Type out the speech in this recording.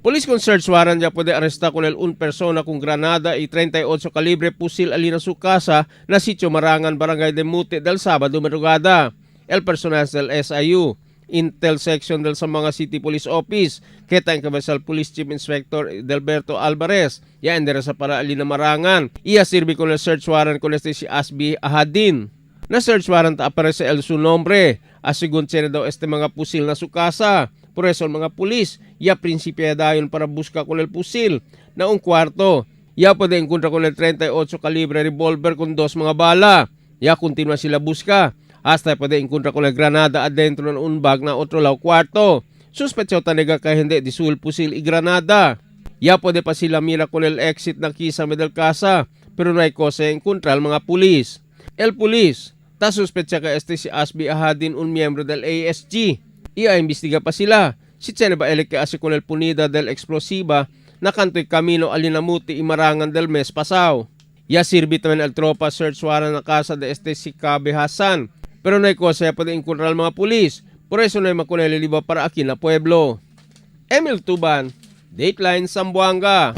Police con search warrant ya puede arrestar con el un persona con granada y 38 calibre pusil alina su casa na sitio Marangan, Barangay de Mute del Sabado madrugada. El personal del SIU, Intel Section del Zamboanga City Police Office, kita encabeza el Police Chief Inspector Delberto Alvarez, ya endereza para alina Marangan. Iya sirvi con el search warrant con este si Asbi Ahadin. Na search warrant aparece el su nombre, asigun tiene daw este mga pusil na su casa. Por eso el mga pulis, ya prinsipya dayon para busca con el pusil na un kwarto. Ya puede encontrar con el 38 calibre revolver con dos mga bala. Ya continua sila busca. Hasta puede encontrar con el granada adentro ng un bag na otro lao kwarto. Suspetso tanega kay hindi disul pusil y granada. Ya puede pa sila mira con el exit na kisame del casa, pero no hay cosa encontrar mga pulis. El pulis, ta suspecha ka este si Asbi Ahadin, un miembro del ASG. Ia imbestiga pa sila. Si Chene ba ele que hace con el punida del explosiva na kanto'y camino alinamuti imarangan del mes pasaw. Ya sirvi también el tropa search warrant na casa de este si Kabe Hassan. Pero no hay cosa ya puede encontrar al mga pulis. Por eso no hay makuneli liba para aquí na pueblo. Emil Tuban, Dateline Zamboanga.